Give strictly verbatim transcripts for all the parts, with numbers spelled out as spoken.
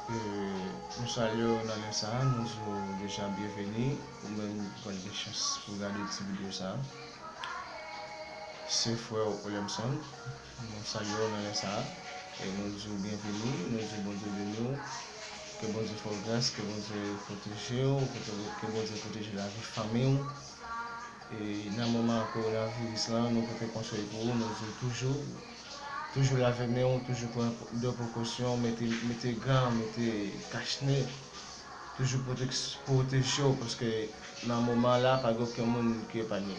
E, nou salye w nan lè sa a, nou di w deja byenveni, ou menm ki pral gen chans pou w gade ti videyo sa a. Se frè w Olemson, nou salye w nan lè sa a, e nou di w byenveni, nou di w Bondye beni w, ke Bondye fè w gras, ke Bondye pwoteje w, ke, ke Bondye pwoteje lavi fanmi w. E nan moman kowonaviris lan, nou pote konsèy pou ou, nou di w toujou, toujou lave men w, toujou pran de prekosyon, mete, mete gan, mete kachne, toujou pwotek-, pwoteje w, paske nan moman la, pa gen okenn moun ki epanye.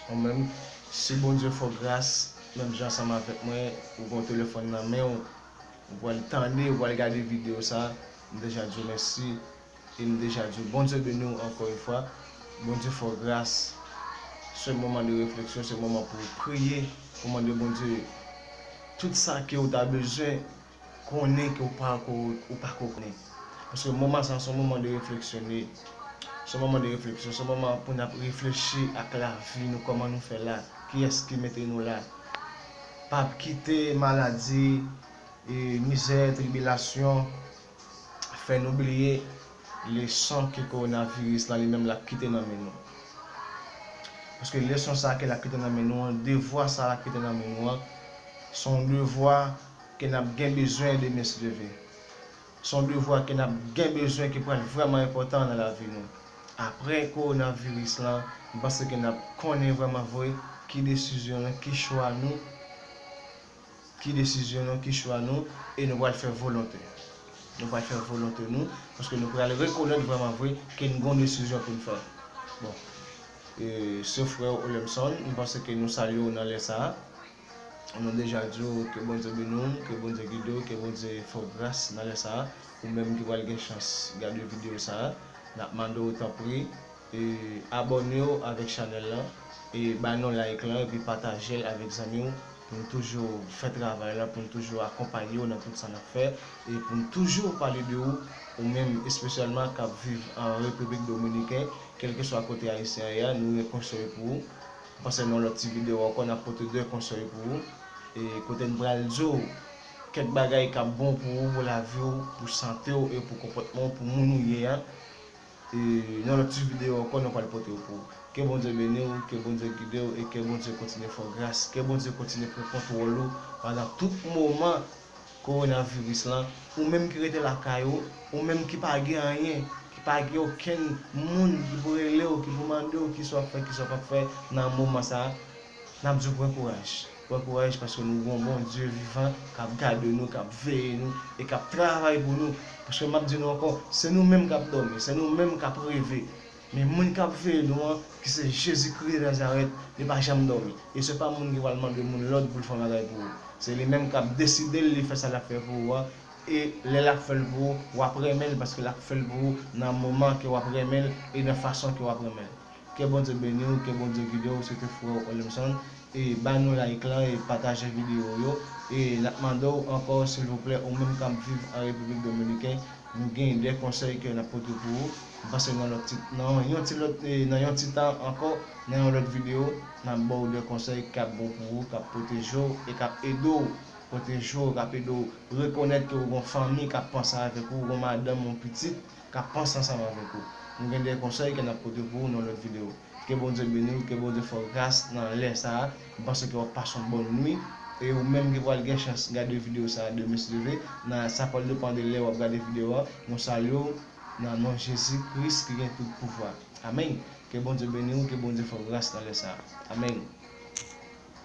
Ou menm, si Bondye fè w gras, menm jan ansanm avèk mwen, ou gen yon telefòn nan men w, ou pral tande, ou pral gade videyo sa, m deja di w mèsi. E m deja di w, Bondye beni w ankò yon fwa. Bondye fè w gras. Se moman de refleksyon, se moman pou w priye, pou w mande Bondye tout sa ke w ta bezwen konnen ke w pa ko, ou pa ko konnen. Paske moman sa a se yon moman de refleksyon li ye. Se yon moman de refleksyon, se yon moman pou n ap reflechi ak lavi nou, kòman nou fè la, kiyès ki mete nou la. Pa kite maladi, e mizè, tribilasyon, fè nou bliye leson ke kowonaviris lan li menm l ap kite nan men nou. Paske leson sa a ke l ap kite nan men nou an, devwa sa a l ap kite nan men nou an, se yon devwa ke n ap gen bezwen demen si Dye vle. Se yon devwa ke n ap gen bezwen ki pral vrèman enpòtan nan lavi nou. Apre kowonaviris lan, m panse ke n ap konnen vrèman vre ki desizyon nou, ki chwa nou, ki desizyon nou, ki chwa nou, e nou pral fè volonte. Nou pral fè volonte nou, paske nou pral rekonèt vrèman vre ke n gon desizyon pou n fè. Bon, e, se frè w Olemson, m panse ke nou salye w nan lè sa a. Nou deja di w ke Bondye beni w, ke Bondye gide w, ke Bondye fè w gras nan lè sa a. Ou menm ki pral gen chans gade videyo sa a, n ap mande w tanpri, e, abòne w avèk chanèl lan, e ba nou like lan, epi pataje l avèk zanmi w, pou n toujou fè travay la, pou n toujou akonpaye w nan tout sa n ap fè, e pou n toujou pale de ou, ou menm espesyalman k ap viv an Repiblik Dominiken, kèlkeswa kote ayisyen an ye a, nou gen konsèy pou ou. Panse nan lòt ti videyo ankò, n ap pote de konsèy pou ou, e kote n pral di w kèk bagay k ap bon pou ou, pou lavi w, pou sante w e pou konpòtman w, pou moun ou ye a. E nan lòt ti videyo ankò, nou pral pote yo pou ou. Ke Bondye beni w, ke Bondye gide w e ke Bondye kontinye fè w gras. Ke Bondye kontinye pran kontwòl ou pandan tout moman kowonaviris lan. Ou menm ki rete lakay ou, ou menm ki pa gen anyen, ki pa gen okenn moun ki pou rele w, ki pou mande w kisa w ap fè, kisa w p ap fè nan moman sa a, n ap di w pran kouraj. Pran kouraj paske nou gon Bondye vivan k ap gade nou, k ap veye nou e k ap travay pou nou. Paske m ap di nou ankò, se nou menm k ap dòmi, se nou menm k ap reve. Men moun k ap veye nou an, ki se Jezikri de Nazarèt, li pa janm dòmi. E se pa moun ki pral mande moun lòd pou l fè yon bagay pou ou. Se li menm k ap deside l, li fè sa l ap fè pou ou a. E lè l ap fè l pou ou, w ap renmen l paske l ap fè l pou ou nan moman ke w ap renmen l e nan fason ke w ap renmen l. Ke Bondye beni w, ke Bondye gide w, se te frè w Olemson. E ba nou like lan e pataje videyo yo. E n ap mande w ankò, silvouplè, ou menm k ap viv an Repiblik Dominiken, nou gen de konsèy ke n ap pote pou ou. M panse nan lòt ti, nan yon ti lòt, e, nan yon ti tan ankò, nan yon lòt videyo, n ap ba w de konsèy k ap bon pou ou, k ap pwoteje w e k ap ede w, pwoteje w, k ap ede w rekonèt ke w gon fanmi k ap panse avèk ou, w gon madanm, yon pitit k ap panse ansanm avèk ou. Nou gen de konsèy ke n ap pote pou ou nan lòt videyo. Ke Bondye beni w, ke Bondye fè w gras nan lè sa a. M panse ke w ap pase yon bòn nwi. E ou menm ki pral gen chans gade videyo sa a demen si Dye vle, nan sa pral depann de lè w ap gade videyo a, nou salye w nan non Jezi Kris ki gen tout pouvwa. Amèn. Ke Bondye beni w, ke Bondye fè w gras nan lè sa a. Amèn.